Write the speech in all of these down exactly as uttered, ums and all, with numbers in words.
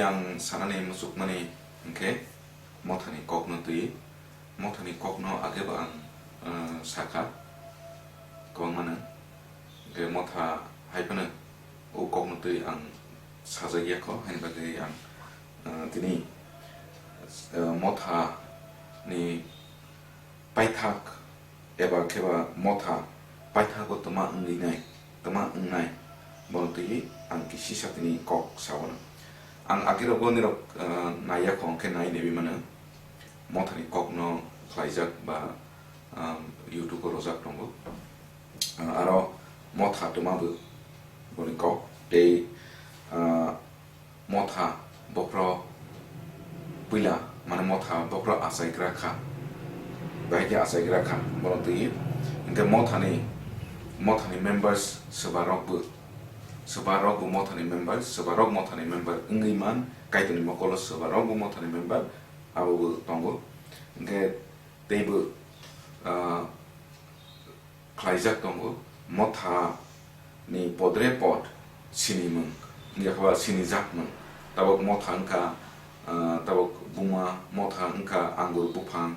Ang sanani muchukmani hwnkhe Mothani kokno twi. Mothani kokno agebo ang, eh, sakha kwbangmano. Hwnkhe Motha hai phano o kokno twi ang sajagya kho, haini bagwi ang, eh, tini, eh, Mothani paithak eba kheba Motha paithago twma wngwi nai, twma wngnai, bono twiwi ang kisisa tini kok saono. Ang agirogo nirok, ah, naiya kho, hwnkhe nai naiwi mano. Mothani kokno khlaijak ba, ah, YouTube-o rojak tongo. Ah, aro Motha twma bo boni kok tei, ah, Motha bokhro puila, mane Motha bokhro achaigra kha, bahai khe achaigra kha, bono twi. Hwnkhe Mothani, Mothani members swbarokbo, swbarokbo Mothani members, swbarok Mothani member wngwi man, Kaitorni mokolo swbarokbo Mothani member, abobo tongo. Hwnkhe teibo, ah, khlaijak tongo, Mothani podre pod sinimung, wngya khe ba sinijakmung. Tabok Motha wngkha, ah, tabok buma, Motha wngkha angur buphang,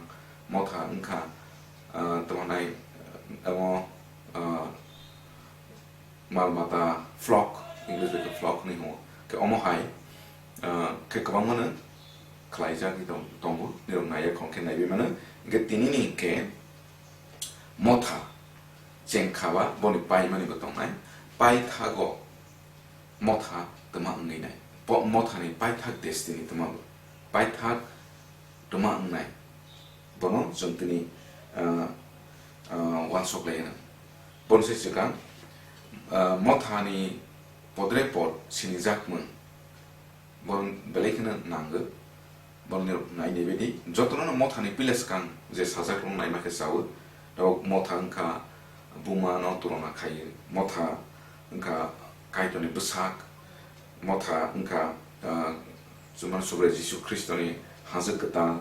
Motha wngkha, ah, tamo nai, amo, ah, mal mata flock, English bai khe flock hinwi hwngo. Khe omo hai, ah, khe kwbangmano khlaijagwi tong-, tongo, nirok naiya khong khe naiwi mano. Hwnkhe tinini hwnkhe Motha chengkha ba boni paimani bo tongnai, paithago Motha twma wngwi nai. Po-, Mothani paithak destiny twma bo. Paithak twma wngnai. Bono chwng tini, ah, ah, uansuk lai anw. Boni se swkang, ah, Mothani podre pod sinijakmung. Bon belai kheno nango. Borokni rok nai nai baidi jotono no Mothani pila swkang je sajak rok naima khe chawo. Tabok Motha wngkha buma no turana khaio. Motha wngkha Kaitorni bwsak. Motha wngkha, ah, Chuman Subrai Jisu Khristoni hajwk kwtal.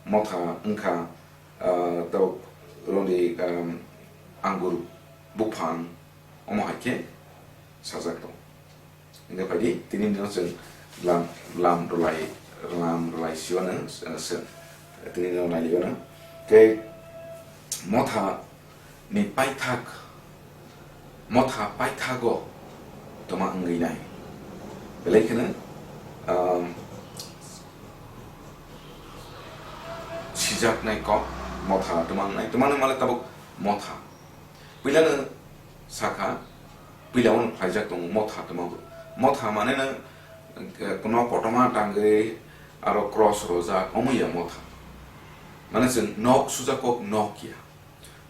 Motha wngkha, ah, tabok roni, um, angur buphang. Omo hai khe sajak tong. Hingke phaidi, tini no chwng lam, lam rwlai, lam rwlai siwano, eh, se, tini no nai liwano. Tei Motha ni paithak, Motha paithago toma wngwi nai. Belai kheno, um, sijaknai kok Motha toma wngnai. Toma no male tabuk Motha. Puilano sakha, puila ono khlaijak tongo Motha toma bo. Motha mane no, eh, kono kotorma tangwi aro cross rojak, omo ya Motha. Mane chwng nok sujak kok nok ya.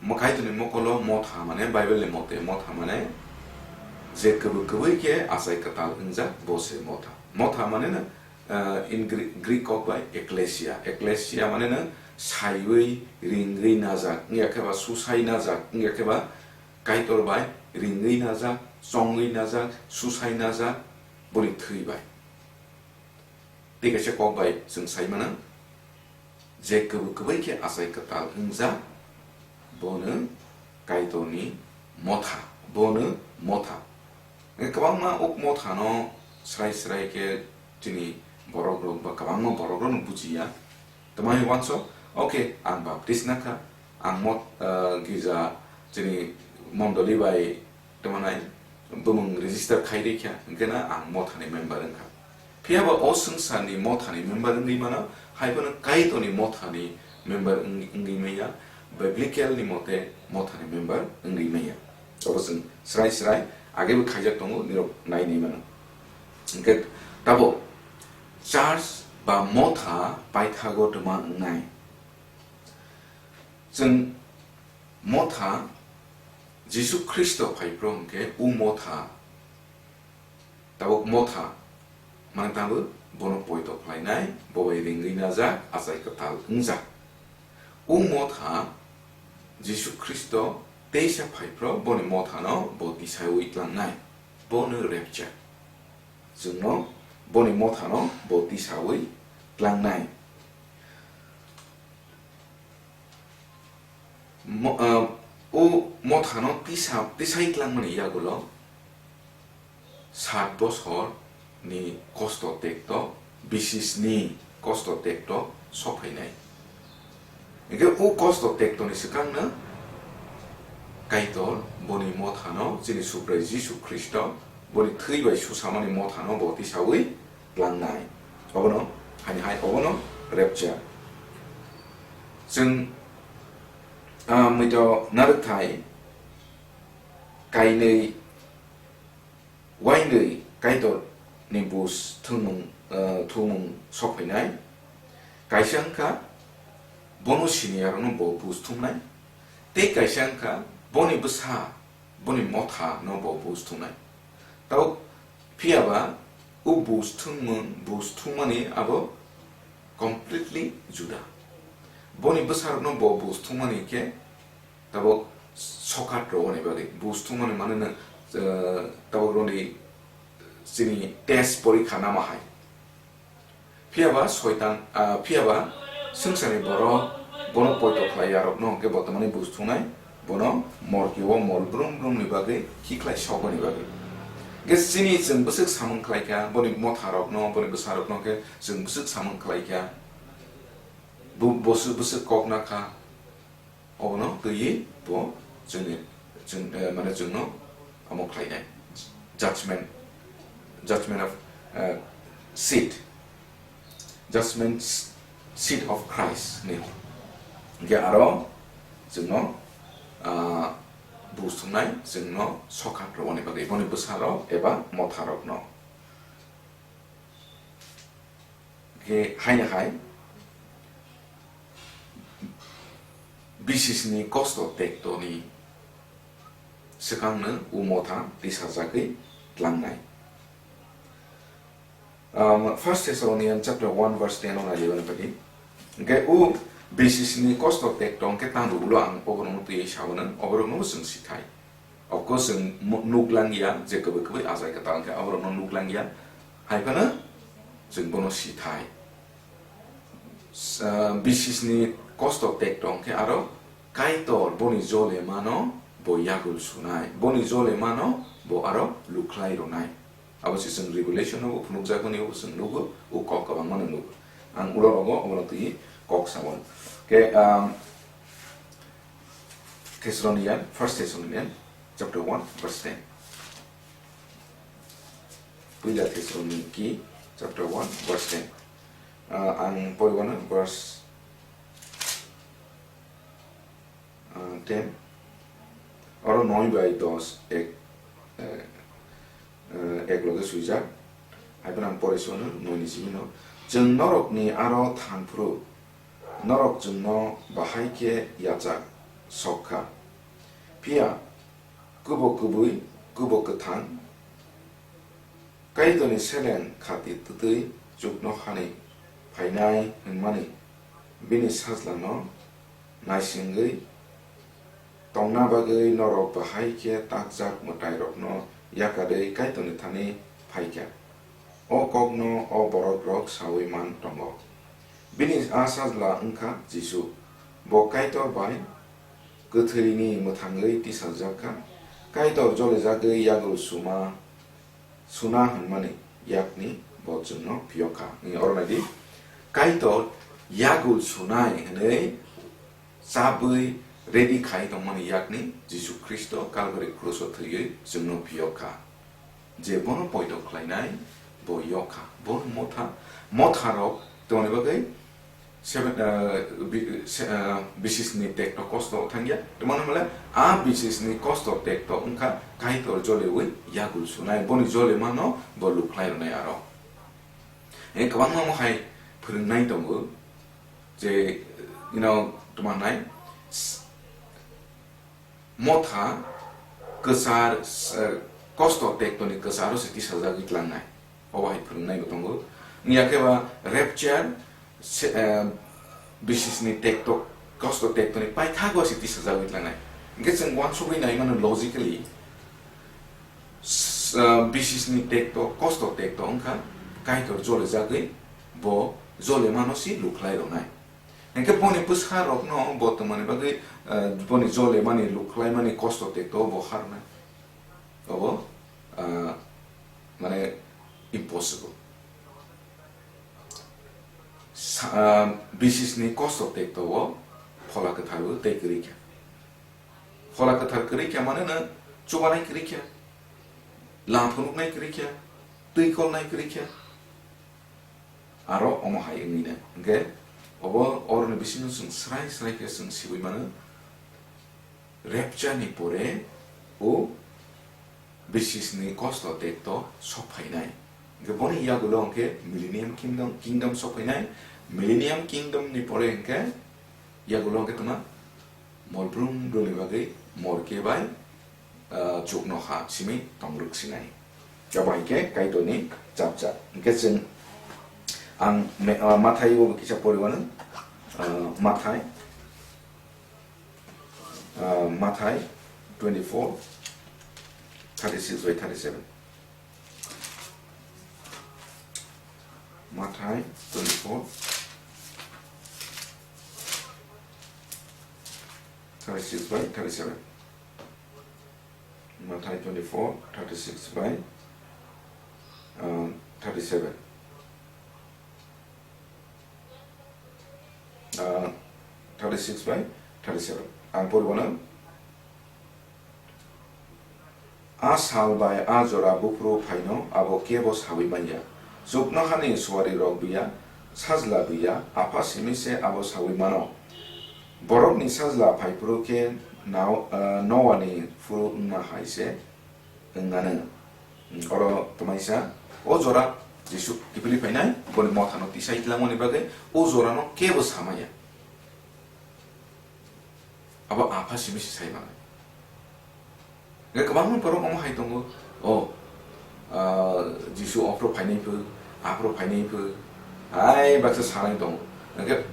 Mo-, Kaitorni mokolo Motha mane Bible ni mote Motha mane je kwbwi kwbwi khe achai kwtal wngjak bo se Motha. Motha mane no, ah, in Gre-, Greek kok bai ekklesia. Ekklesia mane no saiwi, ringwi najak, wngya khe ba susai najak, wngya khe ba Kaitor bai ringwi najak, chongwi najak, susai najak, boni thwi bai. Tei kaisa kok bai chwng sai mano, je kwbwi kwbwi khe achai kwtal wngjak, bono Kaitorni Motha, bono Motha. Kwbangma uk Mothano srai srai khe chini borok rok ba kwbangma borok rok no bujiya. Tamani uansuk, okay, ang baptisma kha, ang mot, ah, girja chini mondoli bai tamo nai bumung register khai rikha, hwnkhe na ang Mothani member wngkha. Phiya ba o swngcharni Mothani member wngwi mano, hai phano Kaitorni Mothani member wng-, wngwi manya, biblical ni mote Mothani member wngwi manya. Abo chwng srai srai agebo khaijak tongo, nirok nai nai mano. Hwnkhe tabo church ba Motha paithago twma wngnai. Chwng Motha, Jisu Khristo phai phro hwnkhe u Motha, tabuk Motha, mane tangbo bono poito khlainai, bo bai ringwi najak, achai kwtal wngjak. U Motha, Jisu Khristo teisa phai phro boni Mothano bo tisaui tlangnai, bono rapture. Chwngno boni Mothano bo tisaui tlangnai. Mo-, ah, o Mothano tisa-, tisai tlangmani yagulo sat bosor ni kosto tekto bisisni kosto tekto sophainai. Hingke o kosto tektoni swkangno Kaitor boni mothano chini Subrai Jisu Khristo boni thwi bai susamani mothano bo tisawi tlangnai. Obono, hani hai obono rapture. Chwng, ah, muido narwkthai kainwi wainwi Kaitorni buj thwngmung, ah, thwngmung sokphainai. Kaisa wngkha bono siniyarokno bo buj thumnai. Tei kaisa wngkha boni bwsa, boni mothano bo buj thumnai. Tabuk phiyaba o buj thwngmung, buj thumani abo completely juda. Boni bwsarokno bo buj thumani khe tabuk sokat rwani bagwi, buj thumani mane nwng, eh, tabuk rwni chini test porikha nama hai. Phiyaba soitan, ah, phiyaba swngcharni borok bono poito khlai yarokno hwnkhe bo tamani buj thungnai, bono morkio mol brum brumni bagwi khiklai sokmani bagwi. Hwnkhe chini chwng bwswk samung khlaikha, boni motharokno, boni bwsarokno khe chwng bwswk samung khlaikha, bu-, bwswk, bwswk kokna kha, obono twiwi bo chwngni, chwng, eh, mane chwngno omo khlainai. Judgment, judgment of, eh, seat. Judgment s-, seat of Christ ni. Hingke aro chwngno, ah, buj thumnai, chwngno sokat rwani bagwi, boni bwsarok eba motharokno. Hingke haino hai bisisni kosto tektoni swkangno o motha tisajagwi tlangnai. Um, First Thessalonians chapter one verse ten o naidi bani padi. Hingke o bisisni kosto tekto hingke tang rw ulo ang oborokno twiwi sabonang, oborokno chwng sithai. Of course, chwng mu-, nuklang ya, je kwbwi kwbwi achai kwtal khe aborokno nuklang ya. Hai phano chwng bono si thai. S-, ah, bisisni kosto tekto hwnkhe aro Kaitor boni jolemano bo yagul sunai, boni jolemano bo aro lukhlai rwnai. Abo se chwng Revelation-o phunukjakmani, abo chwng nugo, o kok kwbangmano nugo. Ang ulo rogo obono twi kok sao. Khe, um, Thessalonian, First Thessalonian chapter one verse ten. Puila Thessaloniki chapter one verse ten. Ah, ang poriwano verse, ah, ten. Oro noi bai dos ek, eh, eh, ek loge swijak. Hai phano ang pori songno noi ni simi no. Chwng norokni aro thangphuru norok chwngno bahai khe yachak sok kha. Phiya kubo kubui, kubo kwthang, Kaitorni seleng khati twtwi chuknohani phainai hwnmani bini sajlano naisingwi tongna bagwi norok bahai khe takjak mwtairokno yakarwi Kaitorni thani phai kha. O kokno o borokrok saui man tongo. Bini a sajla wng kha Jisu. Bo Kaitor bai kwthwini mwthangwi tisajak kha. Kaitor jolijagwi yagul suma, suna hwnmani yakni bo chwngno phiyok kha. Wngya oro naidi, Kaitor yagul sunai hwnwi chabwi ready khai tongmani yakni Jisu Khristo Kalvari kruso thwiwi chwngno phiyok kha. Je bono poito khlainai, bo yok kha. Bono motha, motharok tongni bagwi seven, eh, bi-, se-, eh, bisisni tekto kosto thangya. Tongmani hwnle a bisisni kosto tekto wngkha Kaitor jolewi yagul sunai. Boni jolemano bo lukhlai rwnai aro. E kwbangma mo hai phwrwngnai tongo. Je, you know, tongmani s-, motha kwchar, eh, kosto tektoni kwcharo se tisajagwi tlangnai. Obo hai phwrwngnai bo tongo. Wngya khe ba rapture se, eh, bisisni tekto, kosto tektoni paithago se tisajagwi tlangnai. Hingkhe chwng uansugwi naimano logically, s-, eh, bisisni tekto, kosto tekto wngkha Kaitor jolijagwi bo jolemano se lukhlai rwnai. Hingkhe boni bwsarokno bo tongmani bagwi, eh, boni jolemani, lukhlaimani kosto tekto bo harnai. Obo, ah, mane impossible. Ah, bisisni kosto tekto o Phola Kwthar bo tei kwrwi kha. Phola Kwthar kwrwi kha mane no chubanai kwrwi kha, lam phunuknai kwrwi kha, twi kolnai kwrwi kha. Aro omo hai wngwi nai. Hwnkhe obo oroni bisingo chwng srai srai khe chwng siui mano. Rapture ni pore o bisisni kosto tekto sok phainai. Hwnkhe boni yagulo hwnkhe Millennium Kingdom, Kingdom sok phainai. Millennium Kingdom ni pore hwnkhe yagulo hwnkhe tongma mol brum brumni bagwi mol kebai, ah, chuknoha simi tongrwk sinai. Abo hai khe Kaitorni chapcha. Hwnkhe chwng ang me-, ah, Mathai o kisa poriwano, ah, Mathai, ah, Mathai twenty-four, thirty-six by thirty-seven. Mathai twenty-four, thirty-six by thirty-seven. Mathai twenty-four, thirty-six by, um, thirty-seven. Uh, thirty-six by thirty-seven. Ang poriwano. A sal bai a jora buphuru phaino abo kebo saui manya. Chuknohani suari rok biya, sajla biya, apha simi se abo saui mano. Borokni sajla phaiphuru khe nao-, ah, Noani phuru wngma hai se wngmano. Oro twmaisa o jora Jisu kiphilwi phainai, boni mothano tisai tlangmani bagwi o jorano kebo samaya. Abo apha simi se sai manai. Hwnkhe kwbangma borok omo hai tongo, "O, ah, Jisu ophro phainai pho, aphro phainai pho," hai baksa sanai tongo. Hwnkhe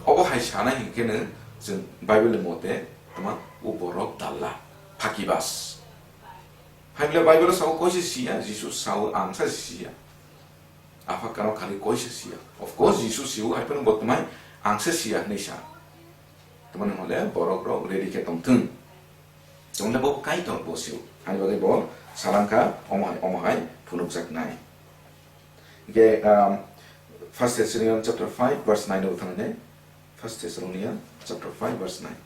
obo hai sanai hwnkhe no chwng Bible ni mote tongma o borok dalla, phakibas. Hai bole Bible o sao koise siya, Jisu sao ang sa siya. Apha kano khali koise siya. Of course, Jisu siu hai phano bo twmai ang se siya hinwi sa. Tamani hole borok rok ready khe tongthung. Tongda bo Kaitor bo siu. Hani bagwi bo salangkha omo hai, omo hai phunukjaknai. Hingke, um, First Thessalonians chapter five verse nine o thangni. First Thessalonians chapter five verse nine.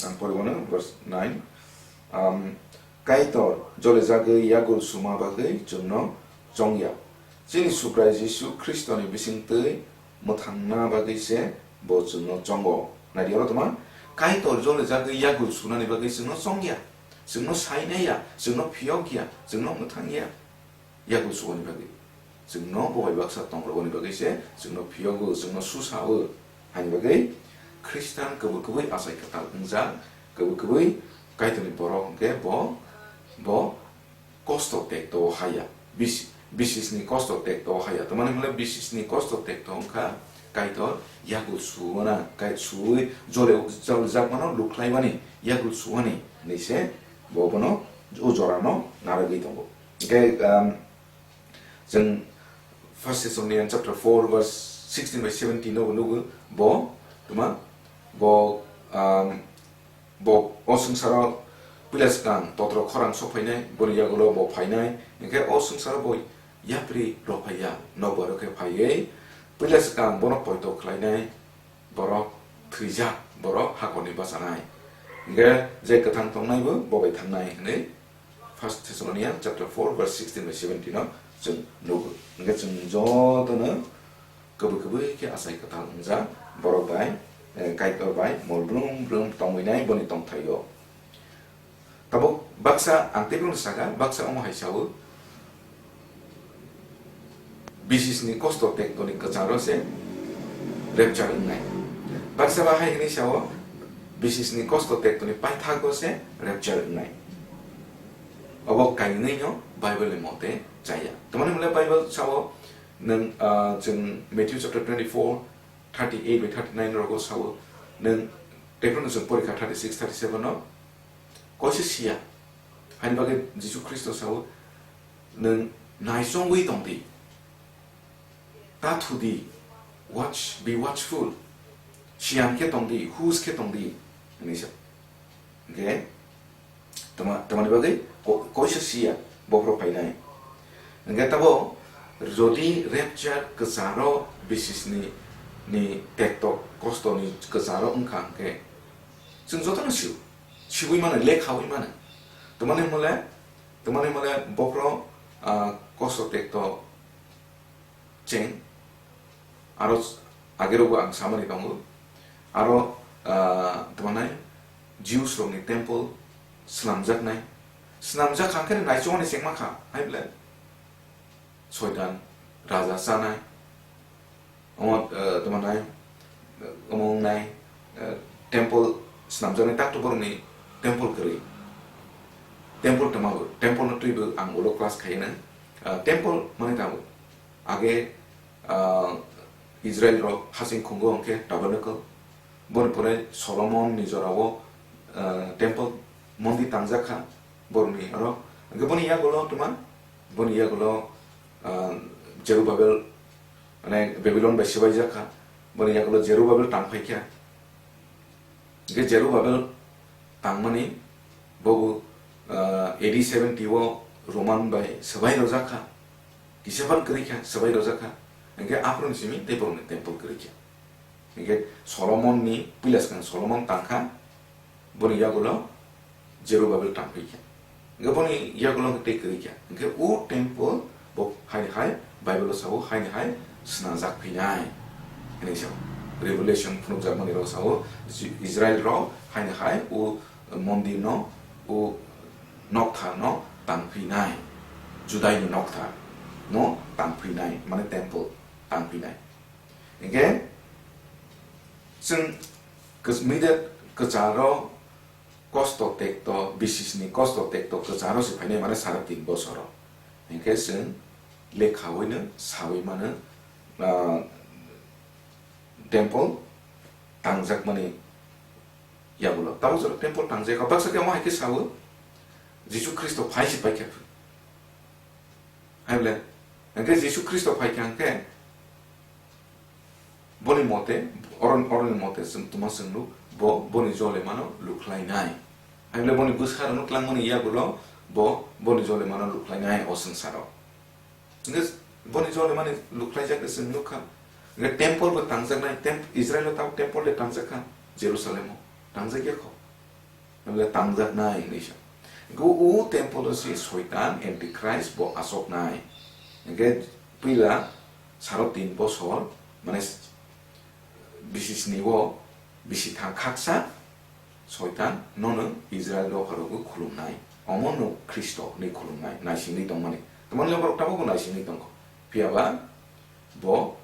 Ang poriwano verse nine. Um, Kaitor jolijagwi yagul suma bagwi chwngno chongya. Chini Subrai Jisu Khristoni bisingtwi mwthangna bagwi se bo chwngno chongo. Naidi oro tongma, Kaitor jolijagwi yagul sunani bagwi chwngno chongya. Chwngno sainaiya, chwngno phiyokya, chwngno mwthangya. Yagul suani bagwi. Chwngno bo bai baksa tongrogoni bagwi se chwngno phiyogo, chwngno susa-o. Hani bagwi Khristan kwbwi kwbwi achai kwtal wngjak, kwbwi kwbwi Kaitorni borok hwnkhe bo, bo kosto tekto haya. Bis-, bisisni kosto tekto haya. Tamani hwnle bisisni kosto tekto wngkha Kaitor yagul suona, kai suwi jole, jole jakmano lukhlaimani yagul suani hinwi se bo bono o jorano narwgwi tongo. Hingke, um, chwng First Thessalonians chapter four verse sixteen by seventeen no nugo, bo, tuma, bo, um, bo o swngcharo puila swkang totro khorang sok phainai, boni yagulo bo phainai, hingke o swngcharo bo yapri rok phaiya, nokbar rok khe phaiwi puila swkang bono poito khlainai, borok thwijak, borok hakorni bachanai. Hingke je kwthang tongnaibo bo bai thangnai hwnwi First Thessalonians chapter four verse sixteen by seventeen no chwng nugo. Hingke chwng jotono kwbwi kwbwi khe achai kwtal wngjak borok bai, eh, Kaitor bai mol brum brum tongwinai boni tongthaio. Tabuk baksa ang teibo saka, baksa omo hai sao, bisisni kosto tektoni kwcharo se rapture wngnai. Baksa ba hai hwnwi sao, bisisni kosto tektoni paithago se rapture wngnai. Obo kainwi no Bible ni mote chaya. Tamani hwnle Bible sao, nwng, ah, chwng Matthew chapter twenty-four, thirty-eight by thirty-nine rogo sao, nwng teibo nwng chwng porikha thirty-six, thirty-seven no, koise siya. Haini bagwi Jisu Khristo sao, "Nwng naichongwi tong di, ta thu di, watch, be watchful, siyan khe tong di, hus khe tong di," hinwi sa. Hingke tama-, tamani bagwi ko-, koise siya bophro phainai. Hingke tabo jodi rapture kwcharo bisisni ni tekto kostoni kwcharo wngkha hingke chwng jotono sio, siui mano, lekhaui mano. Tamani hwnle, tamani hwnle bokhro, ah, kosto tekto cheng aro agerogo ang samani tongo. Aro, ah, tamo nai Jews rokni temple swnamjaknai. Swnamjak kha khe naichomani chengma kha, hai ble. Soitan raja chanai. Omo, ah, tamo nai, omo wngnai, ah, temple swnamjaknai tak to borokni temple kwrwi. Temple tamo, temple no twibo ang ulo class khaina. Ah, temple mani tamo. Age, ah, Israel rok hasing khungo hwnkhe tabernacle. Boni pore Solomon ni jorao, ah, temple, mondir tangjak kha borokni oro. Hwnkhe boni yagulo tuma, boni yagulo, ah, Jerubabel, mane Babylon bai swbaijak kha. Boni yagulo Jerubabel tang phai kha. Hingke Jerubabel tangmani bobo, ah, A D seventy o Roman bai swbai rojak kha, kisa phan kwrwi kha, swbai rojak kha, hingke aphuru ni simi tei borokni temple kwrwi kha. Hingke Solomon ni puila swkang Solomon tang kha, boni yagulo Jerubabel tang phai kha. Hingke boni yagulo hwnkhe tei kwrwi kha. Hingke o temple bo haini hai Bible o sao haini hai swnajak phinai. Hwnwi sao. Revelation phunukjakmani rok sao Ji-, Israel rok haini hai o mondir no, o nokthar no tang phinai. Judai ni nokthar no tang phinai, mane temple tang phinai. Hingke chwng kis-, mide kwcharo kosto tekto, bisisni kosto tekto kwcharo se phainai mane sare tin bosoro. Hingke chwng lekhaui no saui mano, ah, temple tangjakmani yagulo. Tamo jora temple tangjak kha, baksa khe omo hai khe sao, Jisu Khristo phai se pai kha. Hai bole, hingke Jisu Khristo phai kha hingke, boni mote, oron-, oroni mote chwng tuma chwngno bo boni jolemano lukhlainai. Hai bole boni bwsarokno tlangmani yagulo bo boni jolemano lukhlainai o swngcharo. Hingke boni jolemani lukhlaijak chwng nukha. Hingke temple bo tangjaknai, tem-, Israel o tamo temple de tangjak kha, Jerusalem o tangjak ya kho. Hwnle tangjaknai hinwi sa. Hingke o temple o se Soitan, Antichrist bo asoknai. Hingke puila saro tin bosor, mane bisi sni o bisi thang khaksa Soitan nono Israel dopharogo khulumnai. Omono Khristo hinwi khulumnai, naisingwi tongmani. Tamoni le borok tabukbo naisingwi tongkho. Phiyaba bo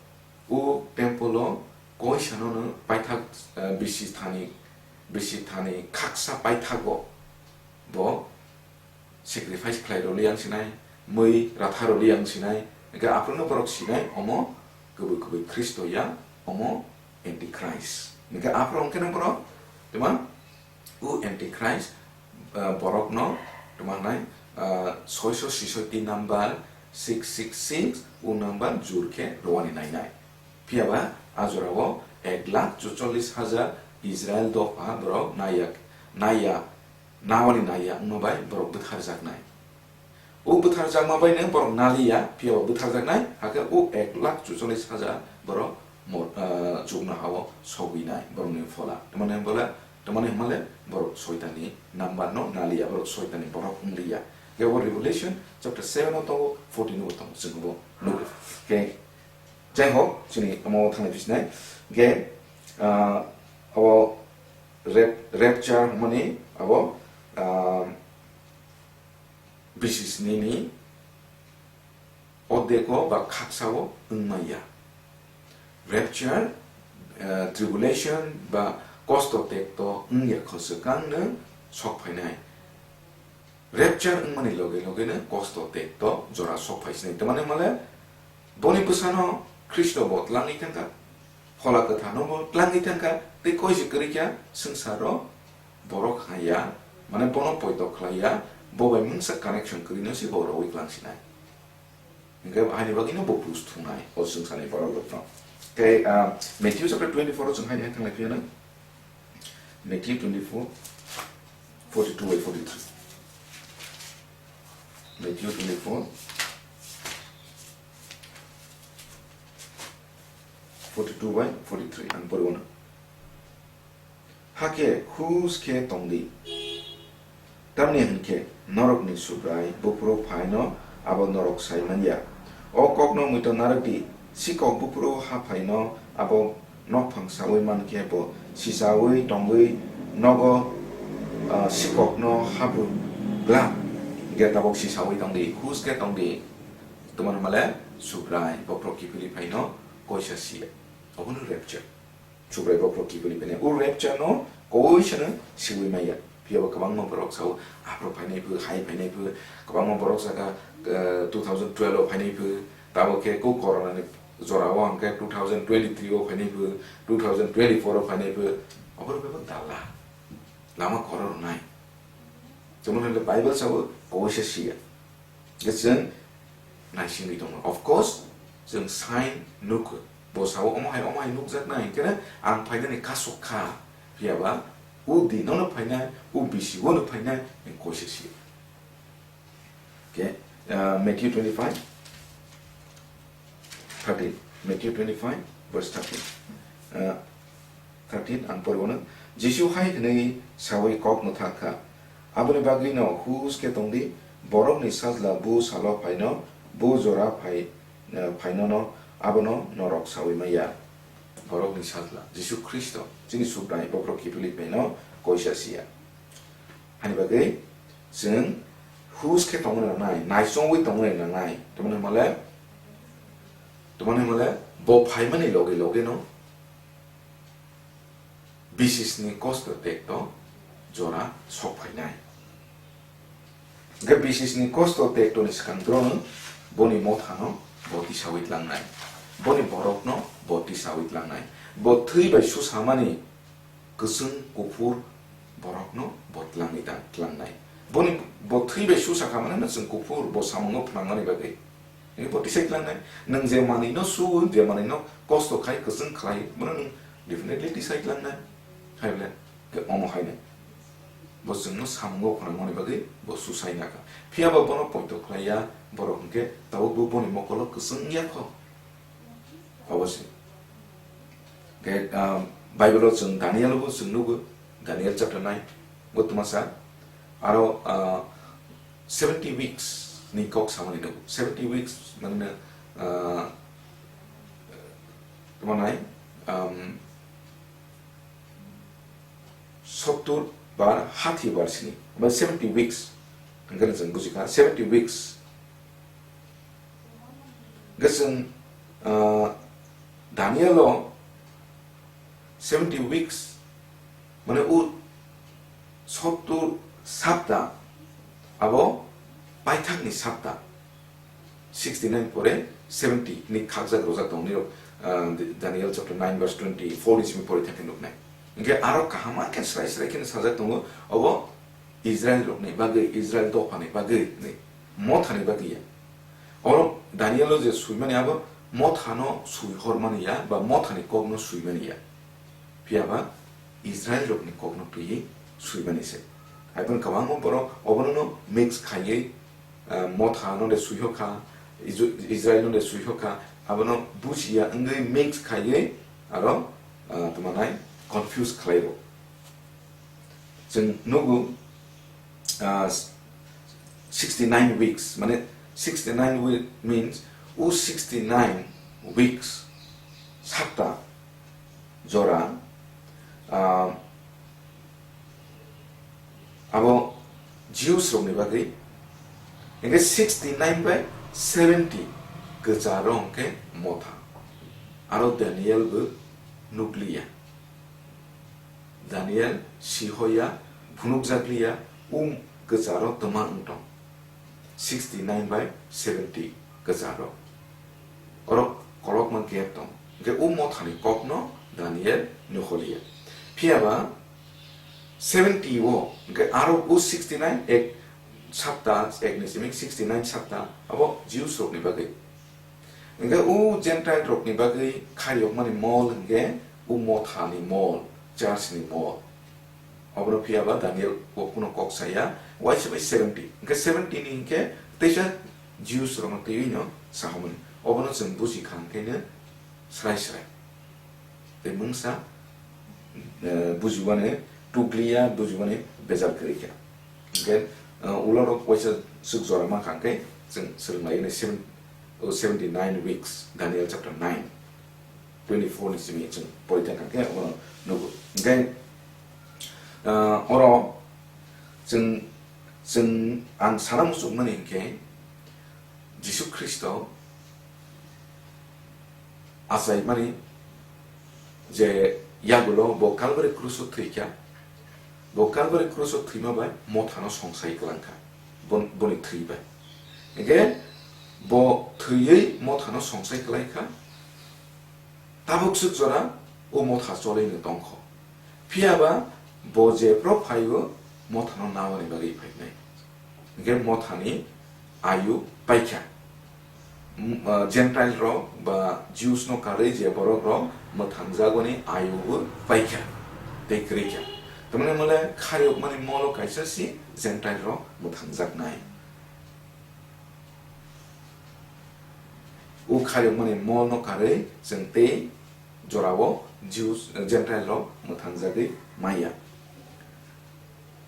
o temple o koisanono paithak, eh, bisi thani, bisi thani khaksa paithago bo sacrifice khlai rwli ang sinai, mui ratha rwli ang sinai, hingke aphuru no borok sinai, omo kwbwi kwbwi Khristo ya, omo Antichrist. Hingke aphuru hingke no borok, tuma, o Antichrist, ah, borokno, tuma nai, ah, soiso sisoti number six six six, o number jur khe rwani nainai. Phiyaba a jorao ek lakh chuchollis hajar Israel dopha borok naiya, naiya, nawani naiya wngma bai borok bwtharjaknai. O bwtharjakma bai nw borok naliya, phiyaba bwtharjaknai, hakhe o ek lakh chuchollis hajar borok mor-, ah, chuknoha-o sogwinai borokni phola. Tamani hwnba le, tamani hwnba le borok Soitanni number no naliya, borok Soitanni borok wngliya. Kebo Revelation chapter seven o tongo, fourteen o tongo, chwng bo nugo. Khe, jai hok, chini omo thanglai phi sinai. Khe, ah, abo rap-, rapture hwnmani abo, ah, bisi sni ni odeko ba khaksa o wngmaya. Rapture, eh, tribulation ba kosto tekto wngya kho swkang no sok phainai. Rapture wngmani loge loge no kosto tekto jora sok phai sinai. Tamani hwnba le boni bwsano Khristo bo tlangwi thangkha, Phola Kwthar no bo tlangwi thangkha, tei koi se kwrwi kha swngcharo borok haya, mane bono poito khlaiya, bo bai mungsa connection kwrwi no se bo rwui klang sinai. Hingke haini bagwino bo bus thungnai, o swngcharni borok rokno. Tei, ah, Matthew chapter twenty-four o chwng haini hai thanglai phiyano. Matthew twenty-four, forty-two bai forty-three. Matthew twenty-four, Forty-two by forty-three ang poriwono. Hakhe hus khe tongdi. Tamni hwnkhe norokni Subrai buphuru phaino abo norok sai manya. O kokno muitu narwkdi, sikok buphuru ha phaino abo nokphang saui mankhe bo sisaui tongwi nogo, ah, sikokno habru glak. Hwnkhe tabok sisaui tongdi, hus khe tongdi. Tomani hwnmale Subrai bophuru kiphilwi phaino koisa siya. Obono rapture. Subrai bophuru kiphilwi phainai. O rapture no koisano siui maya. Phiyaba kwbangma borok sao, aphuru phainai phu, hai phainai phu, kwbangma borok saka, eh, two thousand twelve o phainai phu, tabo khe ko corona ni jora o hwnkhe two thousand twenty-three o phainai phu, two thousand twenty-four o phainai phu, oborok bebak dalla. Lama khoro rwnai. Chwng hwnle Bible sao, koisa siya. Hwnkhe chwng naisingwi tongo. Of course, chwng sign nukho. Bo sao, "Omo hai, omo hai nukjaknai," hwnkhe ang phainani kasuk kha. Phiyaba, o dinono phainai, o bisi uano phainai, ang koisa si. Okay, uh, Matthew twenty-five. Thirteen, Matthew twenty-five, verse thirteen. Ah, thirteen, ang poriwono, Jisu hai hwnwi saui kok mwthang kha. Aboni bagwino hus khe tongdi, borokni sajla bu salo phaino, bu jora phai, eh, phainono abono norok saui maya. Borokni sajla, Jisu Khristo, chini Subrai, bophuru kiphilwi phaino koisa siya. Hani bagwi chwng hus khe tongna nangnai, naisongwi tongna nangnai. Tamoni hwnmale, tamoni hwnmale bo phaimani loge loge no bisisni kosto tekto jora sok phainai. Hwnkhe bisisni kosto tektoni swkang borokno boni mothano bo tisaui tlangnai, boni borokno bo tisaui tlangnai, bo thwi bai susamani kwchwng kuphur borokno bo tlangwi ta-, tlangnai. Boni bo thwi bai susa kha mano chwng kuphur, bo samungo phnangmani bagwi. Bo tisai tlangnai. Nwng je manwino su, je manwino kosto khai, kwchwng khlai, bono nwng definitely tisai tlangnai. Hai bole, ke omo haino. Bo chwngno samungo phnangmani bagwi bo susai nakha. Phiyaba bono poito khlaiya, borok hwnkhe tabukbo boni mokolo kwchwng wngya kho. Obo se. Khe, ah, Bible-o chwng Daniel-o bo chwng nugo, Daniel chapter nine, bo twmasa. Aro, ah, seventy weeks ni kok samani nugo. Seventy weeks mane, ah, tamo nai, um, sottur bar hati bar sini, ba seventy weeks. Hwnkhe chwng bujikha, seventy weeks. Hwnkhe chwng, ah, Daniel-o seventy weeks, mane o sottur sapta, abo paithakni sapta, sixty-nine pore seventy ni khakjak rojak tongo nirok, ah, Daniel chapter nine verse twenty-four ni simi pori thangkhe nuknai. Hwnkhe aro kaham khe srai srai khe sajak tongo, obo Israel rokni bagwi, Israel dophani bagwi hinwi, mothani bagwi ya. Oro Daniel-o je swimani abo mothano swihormani ya, ba mothani kokno swimani ya. Phiyaba Israel rokni kokno twiwi swimani se. Hai phano kwbangma borok obono mix khaiwi, ah, mothano de swiho kha, Isu-, Israel no de swiho kha, abono bujiya wngwi mix khaiwi aro, ah, tamo nai confuse khlai rw. Chwng nugo, ah, sixty-nine weeks, mane sixty-nine week means o sixty-nine weeks, sapta, jora, ah, abo Jews rokni bagwi, hwnkhe sixty-nine by seventy kwcharo hwnkhe motha, aro Daniel bo nukliya. Daniel sihoya, phunukjakliya, um kwcharo twma wng tong. Sixty-nine by seventy kwcharo. Oro kolokma gap tong. Hwnkhe o mothani kokno Daniel nukholiya. Phiyaba seventy o, hwnkhe aro o sixty-nine, ek sapta, ek ni simi sixty-nine sapta, abo Jews rokni bagwi. Hwnkhe o Gentile rokni bagwi khairokmani mol hwnkhe o mothani mol, church ni mol. Obono phiyaba Daniel o kuno kok saya, waisa bai seventy. Hwnkhe seventy ni hwnkhe teisa Jews rokno twiwi no sahomani. Obono chwng buji kha hwnkhe no srai srai. mungsa, eh, bujibani tukliya, bujibani bejal kwrwi kha. Hwnkhe, eh, ulo rok waisa swk jora mankha hwnkhe chwng swrwnglainai seven, oh, seventy nine weeks, Daniel chapter nine, twenty four ni simi chwng pori thangkha khe omo nugo. Hwnkhe, eh, oro chwng, chwng ang sana muchungmani hwnkhe Jisu Khristo achaimani je yagulo bo Kalbari kruso thwikha, bo Kalbari kruso thwima bai mothano songsai kwlangkha, bon-, boni thwi bai. Hwnkhe bo thwiwi mothano songsai kwlaikha, tabuk swk jora o motha cholaino tongkho. Phiyaba bo jephru phaio mothano nawani bagwi phainai. Hwnkhe mothani ayu paikha. M-, ah, Gentile rok ba Jews no karwi je borok rok mwthangjagoni ayu bo paikha tei kwrwikha. Tamni hwnle khariyokmani molo kaisa si Gentile rok mwthangjaknai. O khariyokmani mol no karwi chwng tei jorao Jews, Gentile rok mwthangjagwi maya.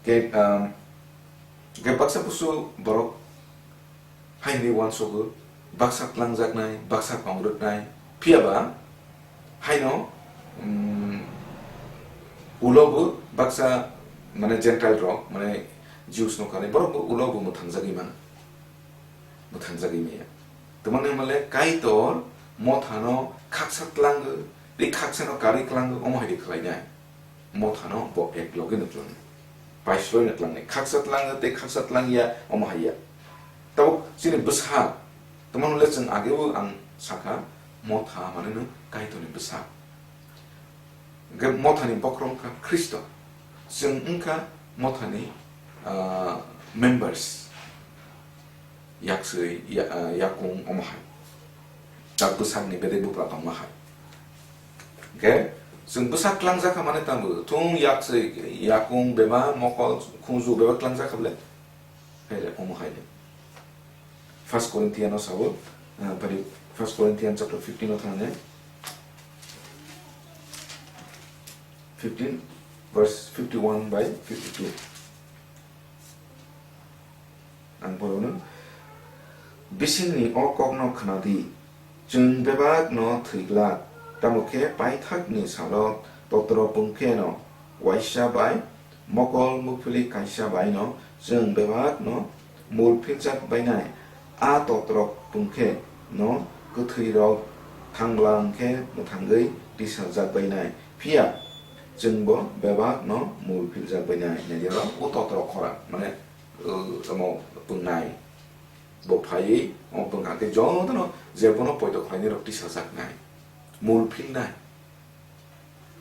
Ke, um, ke baksa busu borok hai hinwi uansogo, baksa tlangjaknai, baksa kongrwknai, phiyaba haino, um, ulo bo baksa, mane, Gentile rok, mane, Jews no kanwi borok bo ulo bo mwthangjagwi mano. Mwthangjagwi maya. Tamani hwnmale Kaitor mothano khaksa tlango, tei khaksano karwi tlango, omo hai de khlainai. Mothano bo ek loge no tlangnai. Paisloi no tlangnai. Khaksa tlango tei khaksa tlangya, omo hai ya. Tabuk chini bwsa, tamani hwnmale chwng agebo ang sakha, motha mane no Kaitorni bwsa. Hwnkhe mothani bokhorok wngkha Khristo. Chwng wngkha mothani, ah, members. Yakswi, ya-, ah, yakung omo hai. Tak bwsakni bedek bupra tongma hai. Hwnkhe chwng bwsak tlangjak kha mane tamo thung yakswi, yakung, bema, mokol, khunju bebak tlangjak kha bole. Hai le, omo hai le. First Corinthian o sabo, ah, bari First Corinthian chapter fifteen o thangna. Fifteen, verse fifty-one by fifty-two. Ang borokno, "Bisingni o kokno khna di, chwng bebak no thwi glak, tamo khe paithak ni salo totro pung khe no waisa bai mokol muphili kaisa bai no chwng bebak no mul philjak bainai, a totrok pung khe no kwthwi rok thanglang khe mwthangwi tisajak bainai, phiya chwngbo bebak no mul philjak bainai." Nai di oro o totrok khora, mane, uh, omo pungnai. Bo phaiwi omo pungkha khe jotono je bono poito khlainai rok tisajaknai, mul philnai.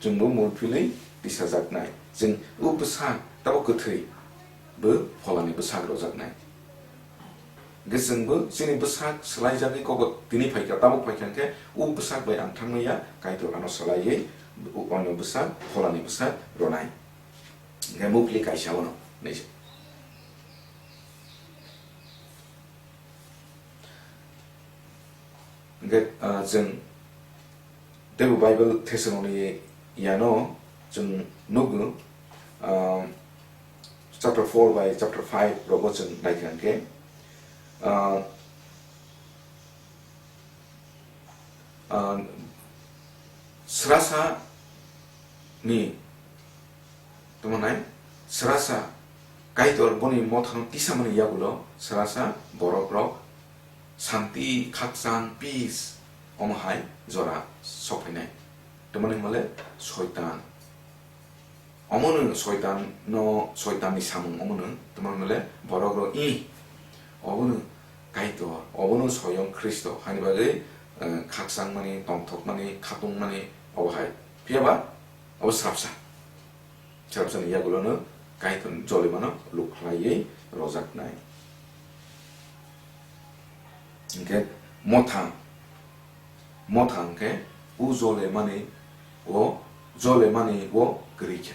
Chwngbo mul philwi tisajaknai. Chwng o bwsak tabo kwthwi, bo pholani bwsak rojaknai. Hwnkhe chwngbo chini bwsak swlaijagwi kok tini phaikha, tabuk phaikha hwnkhe o bwsak bai ang thangmaya, Kaitor ano swlaiwi o-, ono bwsak, pholani bwsak ronai. Hwnkhe muphli kaisa ono, nai se. Hwnkhe, ah, chwng teibo Bible thesononi yano chwng nugo, ah, chapter four bai chapter five rogo chwng naikha hwnkhe, ah, ah, srasa ni tongmanai, srasa Kaitor boni mothano tisamani yagulo srasa borok rok santi, khakchang, peace, omo hai jora sokphainai. Tamani hwnmale Soitan. Omono Soitan no, Soitanni samung omono, tamani hwnmale borok rok i, obono Kaitor, obono Soyong Khristo, hani bagwi, eh, khakchangmani, tongthokmani, khatungmani, obo hai. Phiyaba, obo srapsa. Srapsani yagulono Kaitorni jolimano lukhlaiwi rojaknai. Hwnkhe motha, motha hwnkhe o jolemani o, jolemani o kwrwi kha.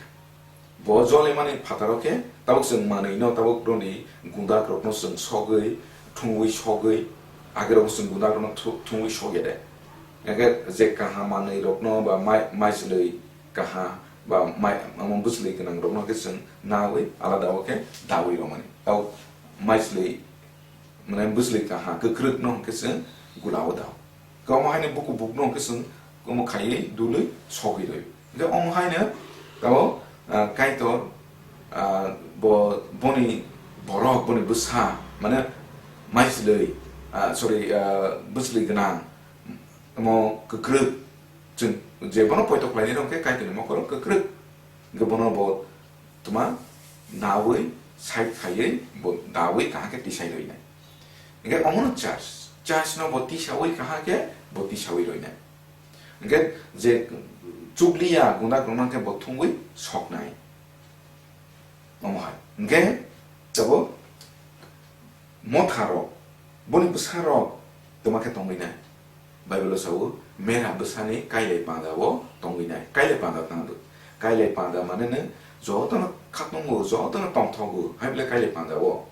Bo jolemani phataro khe tabuk chwng manwino, tabuk broni gundakrokno chwng sogwi, thungwi sogwi, agerokno chwng gundakrokno thu-, thungwi sogya de. Hingke je kaham manwi rokno ba mai, maichwlwi kaham ba mai, omo bwchwlwi gwnang rokno khe chwng nawi alada o khe dawi romani. Tau maichwlwi, mane bwchwlwi kaham kwkrwk no hwnkhe chwng gula o dao. Omo haino buku buk no hwnkhe chwng omo khaiwi dului sogwi rwi. Hingke omo haino tao, ah, Kaitor, ah, bo, boni borok, boni bwsa, mane maichwlwi, ah, sorry, ah, bwchwlwi gwnang, omo kwkrwk, chwng je bono poito khlainai rok khe Kaitorni mokol kwkrwk, hingke bono bo tma nawi side khaiwi bo dawi kaham khe tisai roinai. Hingke omono church, church no bo tisawi kaham khe bo tisawi roinai. Hingke je chukliya gunda kwrwngma khe bo thungwi soknai. Omo hai. Hingke tabo motharok, boni bwsarok toma khe tongwi nai. Bible o sao, mera bwsani kailai panda o tongwi nai. Kailai panda tangdo. Kailai panda mane nw jotono khatnungo, jotono tongthogo, hai bwle kailai panda o.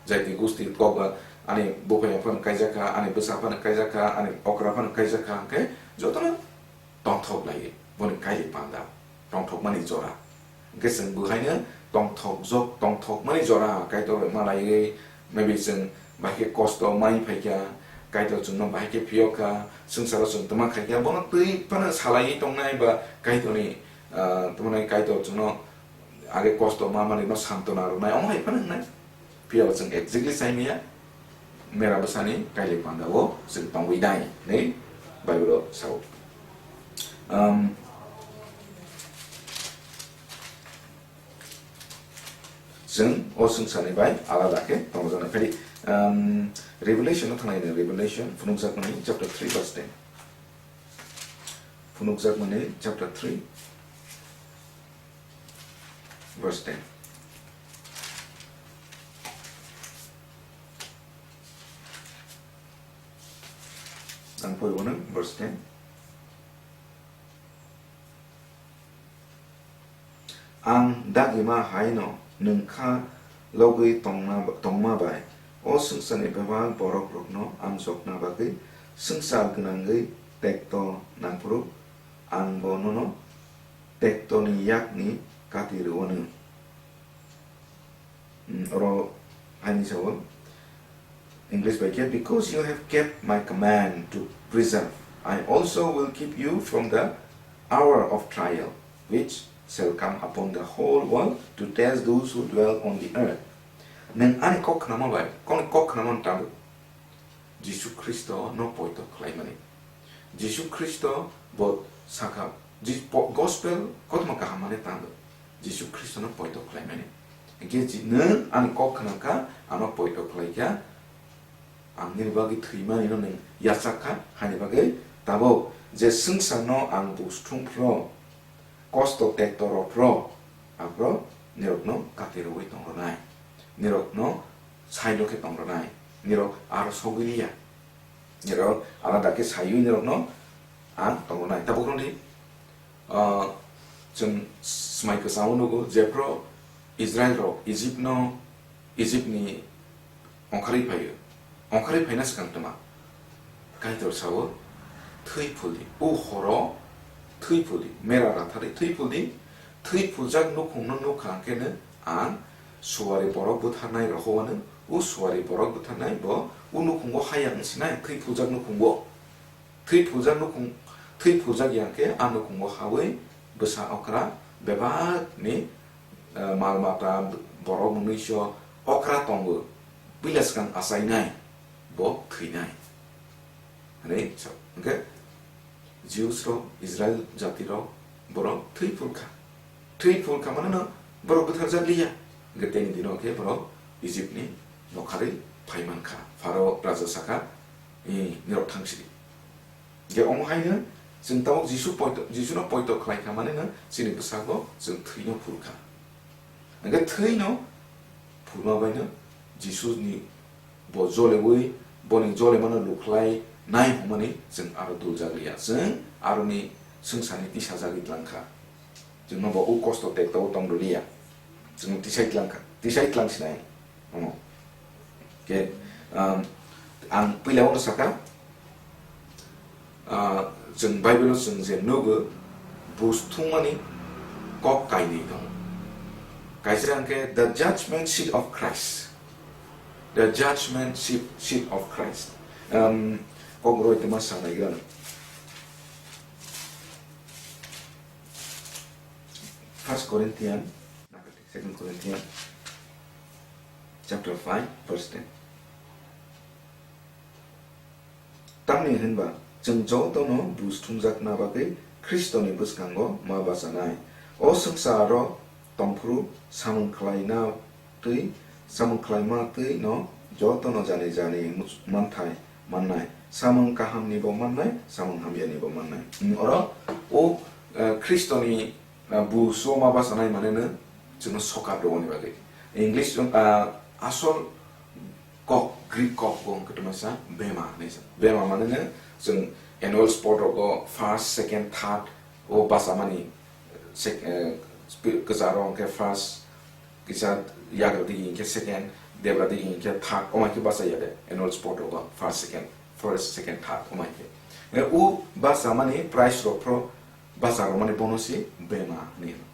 Jati gusti kok ba ani buphai phano kaijak kha, ani bwsa phano kaijak kha, ani okra phano kaijak kha, hwnkhe jotono tongthok lai, boni kailai panda, tongthokmani jora. Hingke chwng bo haino tongthokjak, tongthokmani jora Kaitor bai malaiwi, maybe chwng bahai khe kosto mai phaikha, Kaitor chwngno bahai khe phiyok kha, swngcharo chwng tma khaikha, bono twi phano salaiwi tongnai ba Kaitorni, ah, tongmani Kaitor chwngno age kosto ma manwino santona rwnai, omo hai phano wngnai. Phiya bo chwng exactly sai maya, mera bwsani kailai panda o chwng tongwi nai hinwi Bible o sao. Um, chwng o swngcharni bai alada khe tongjaknai. Phai, um, Revelation no thanglai, Revelation phunukjakmani chapter three verse ten. Phunukjakmani chapter three verse ten. Ang pori bono verse ten. Ang dagima haino nwng kha logwi tongma, tongma bai o swngcharni bebak borokrokno ang jokna bagwi swngchar gwnangwi tekto nangphuru, ang bo nono tektoni yakni kati rwuanw. Mm, oro haini sao, English bai khe, "Because you have kept my command to preserve, I also will keep you from the hour of trial, which shall come upon the whole world to test those who dwell on the earth." Nwng ani kok khnama bai, kok, kok khnama tamo? Jisu Khristo no poito khlaimani. Jisu Khristo bo sakha, Ji-, po-, gospel kothoma kaham mane tando. Jisu Khristo no poito khlaimani. Hingke ji-, nwng ani kok khna kha, ano poito khlai kha, ang nini bagwi thwimani no nwng yachak kha, hani bagwi tabuk je swngchar no ang buj thung phro, kosto tekto rok phro, aphro nirok no kati rwui tong rwnai, nirok no side o khe tong rwnai, nirok aro sogwi liya. Nirok alada khe saiwi nirokno ang tongo nai. Tabuk rwdi, ah, chwng swmai kwchangno nugo, jephru Israel rok Egypt no, Egypt ni ongkharwi phaio. Ongkharwi phaina swkang twma? Kaitor sao, "Thwi phuldi, o horo thwi phuldi, mera ratharwi thwi phuldi, thwi phuljak nukhungno nukha hwnkhe no ang suari borok butharnai rohowano, o suari borok butharnai bo o nukhungo haya wng sinai, thwi phuljak nukhungo." Thwi phuljak nukhung, thwi phuljak ya khe a nukhungo hawi bwsa okra bebak ni, eh, mal mata borok mwnwi so okra tongo, puila swkang achainai bo thwinai. Hwnwi sa, hwnkhe Jews rok, Israel jati rok, borok thwi phulkha. Thwi phulkha mane no borok butharjak liya. Hwnkhe teni dino khe borok Egypt ni nokharwi phai mankha. Pharaoh raja sakha, "Ee, nirok thang sidi." Hwnkhe omo haino chwng tabuk Jisu poito, Jisu no poito khlai kha mane no chini bwskango chwng thwi no phulkha. Hwnkhe thwi no phulma bai no Jisu ni bo jolewi, boni jolemano lukhlai nai hwnmani chwng aro duljak liya. Chwng aroni swngcharni tisajagwi tlang kha. Chwngno bo o kosto tekto o tong rwliya. Chwngno tisai tlang kha, tisai tlang sinai. Omo. Khe, um, ang puila o saka, uh, Chwng Bible-o chwng je nugo, bus thumani kok kainwi tongo. Kaisa hwnkhe the judgment seat of Christ. The judgment seat, seat of Christ. Um, kok roi tongma sanai gana. First Corinthian, Second Corinthian, chapter five, verse ten. Tamni hwnba chwng jotono bus thumjakna bagwi Khristoni bwskango ma bachanai. O swngcharo tongphuru samung khlaina twi, samung khlaima twi no jotono jani jani much-, manthai mannai. Samung kahamnibo mannai, samung hamyanibo mannai. Oro o, eh, Khristoni, eh, buso ma bachanai maneno chwngno sokat rwani bagwi. English, ah, asol kok, Greek kok bo hwnkhe tongmasa bema hinwi sa. Bema maneno chwng annual sport rogo first, second, third o bachamani, sec-, eh, spi-, kwcharo hwnkhe first, kisa yagra digi hwnkhe second, debra digi hwnkhe third, omai khe bachaya de annual sport rogo first, second, first, second, third omai khe. Eh, o bachamani prize rok phro bacharokmani bono se bema hinwi hino.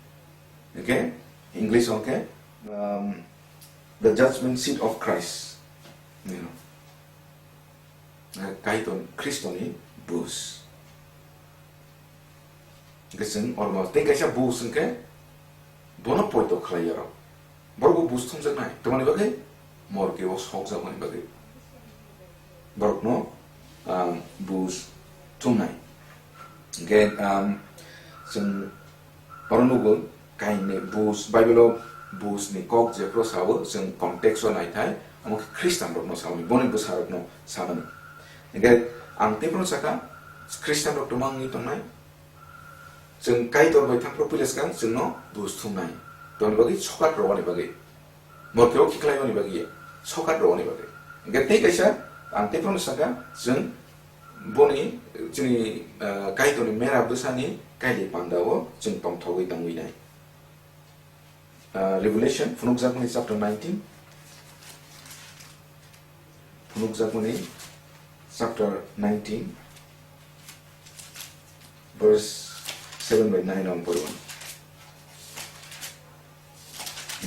Hwnkhe English o hwnkhe, um, the judgment seat of Christ. You know. Eh, Kaitor Khristoni bus. Hwnkhe chwng oro tei kaisa bus hwnkhe bono poito khlai ya rok. Borok bo bus thumjaknai. Tamoni bagwi? Morke o sokjakmani bagwi. Borokno, um, bus thumnai. Hwnkhe, um, chwng oro nugo kainwi bus, Bible-o bus ni kok jephru sao, chwng context-o naithai, omo khe Christian rokno sao, boni bwsa rokno samani. Hwnkhe ang teiphru sakha, Christian rok tongma wngwi tongnai, chwng Kaitor bai thangphru puila swkang chwngno bus thumnai. Tongni bagwi sokat rwani bagwi. Morke o khiklaimani bagwi ya, sokat rwani bagwi. Hwnkhe tei kaisa, ang teiphru sakha, chwng boni, chini, ah, Kaitorni mera bwsani kaili panda o chwng tongthogwi tongwi nai. Ah, Revelation, phunukjakmani chapter nineteen. Phunukjakmani chapter nineteen, verse seven by nine ang porwan.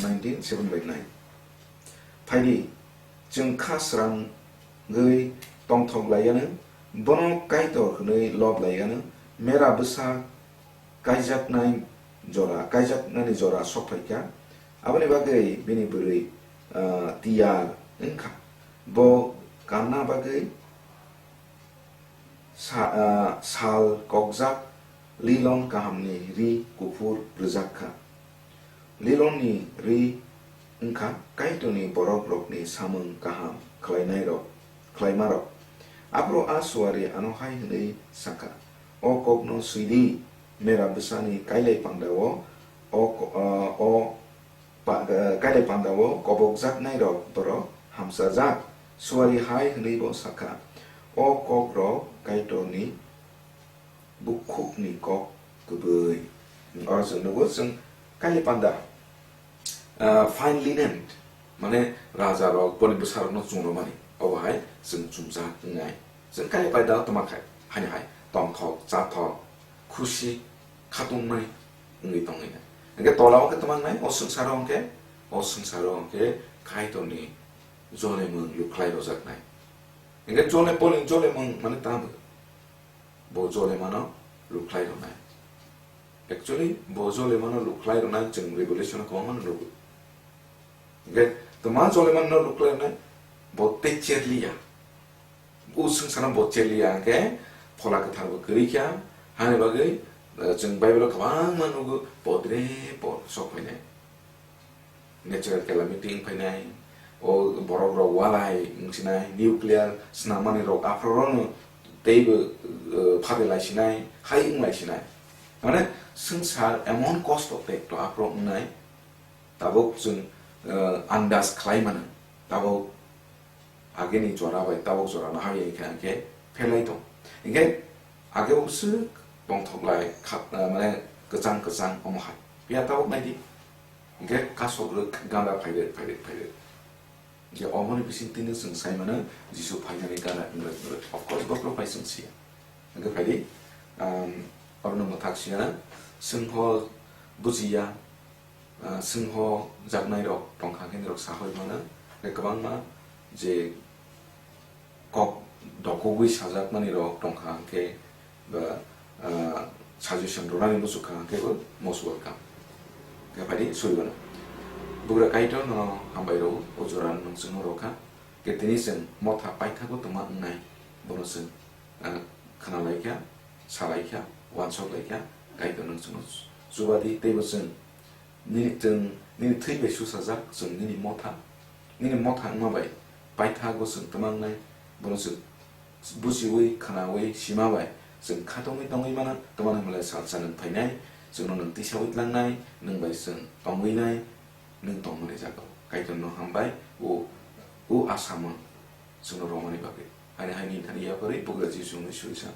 Nineteen, seven by nine. Phaidi, chwng kha srangwi tongthok laiyano, bono Kaitor hwnwi lob laiyano, mera bwsa kaijaknai jora, kaijaknani jora sok phaikha. Aboni bagwi bini bwrwi, ah, tiyar wngkha. Bo kanna bagwi sa-, ah, sal kokjak lilon kahamni ri kuphur rwjak kha. Lilonni ri wngkha Kaitorni borokrokni samung kaham khlainairok, khlaimarok. Aphuru a suari ano hai hwnwi sakha, "O kokno swidi, mera bwsani kailai pandao, o ko-, ah, o pa-, ah, kailai pandao kobokjaknairok borok hamchajak." Suari hai hwnwibo sakha, "O kokrok Kaitorni bukhukni kok kwbwi." Oro chwng nugo, chwng kailai panda, ah, fine linen, mane raja rok, boni bwsa rokno chumrwmani, obo hai chwng chumjak wngnai. Chwng kailai panda tongma khai, haini hai tongthok, chathok, khusi, khatungmani wngwi tongwi nai. Hwnkhe tola o khe tongma wngnai, o swngcharo hwnkhe, o swngcharo hwnkhe Kaitorni jolemung lukhlai rwjaknai. Hwnkhe jole-, boni jolemung mane tamo? Bo jolemano lukhlai rwnai. Actually, bo jolemano lukhlai rwnai chwng Revelation-o kwbangma nugo. Hwnkhe, tma jolemano lukhlai rwnai? Bo tei cherliya. O swngcharno bo cherliya hwnkhe, Phola Kwtharbo kwrwi kha, hani bagwi, eh, chwng Bible-o kwbangma nugo, bo dre bo sok phainai. Natural calamity wng phainai, o borok rok walai wng sinai, nuclear swnamani rok aphro rokno teibo, eh, phabilai sinai, hai wng lai sinai. Mane swngchar emon kosto tekto aphro wngnai, tabuk chwng, eh, andas khlai mano, tabuk ageni jora bai tabuk jora no hamya wngkha hwnkhe phelai tong. Hwnkhe age o bwswk tongthok lai kha, eh, mane kwchang kwchang omo hai. Phiya tabuk nai di. Hwnkhe kasok rwk ganda phairwk, phairwk, phairwk. Hwnkhe omoni bising tini chwng sai mano Jisu phainani ganda wng rwk, wng rwk. Of course, bokhorok phai chwng siya. Hwnkhe phai di, Um, orono mwthak siya, swngho bujiya, ah, swngho jaknai rok tongkha khe norok sahoi mano, tei kwbangma je kok dokugwi sajakmani rok tongkha hwnkhe ba, ah, suggestion rwnani muchukha hwnkhe bo most welcome. Khe phaidi suri mano. Bugra Kaitor nono hambai rw, o jora nwng chwngno rwkha. Khe tini chwng motha paithago tongma wngnai, bono chwng, ah, khna laikha, sa laikha, uansuk laikha, Kaitor nwng chwngno chuba di, teibo chwng nini, chwng nini thwi bai susajak, chwng nini motha, nini motha wngma bai paithago chwng twma wngnai, bono chwng bujiwi, khwnawi, sima bai chwng khatungwi tongwi mano, twmani hwnle salsa nwng phainai, chwngno nwng tisawi tlangnai, nwng bai chwng tongwi nai, nwng tongmani jagao. Kaitorno hambai, o, o asamo chwngno romani bagwi. Ani hai nini thani yakarwi Bugra Jisu wngwi suri sa.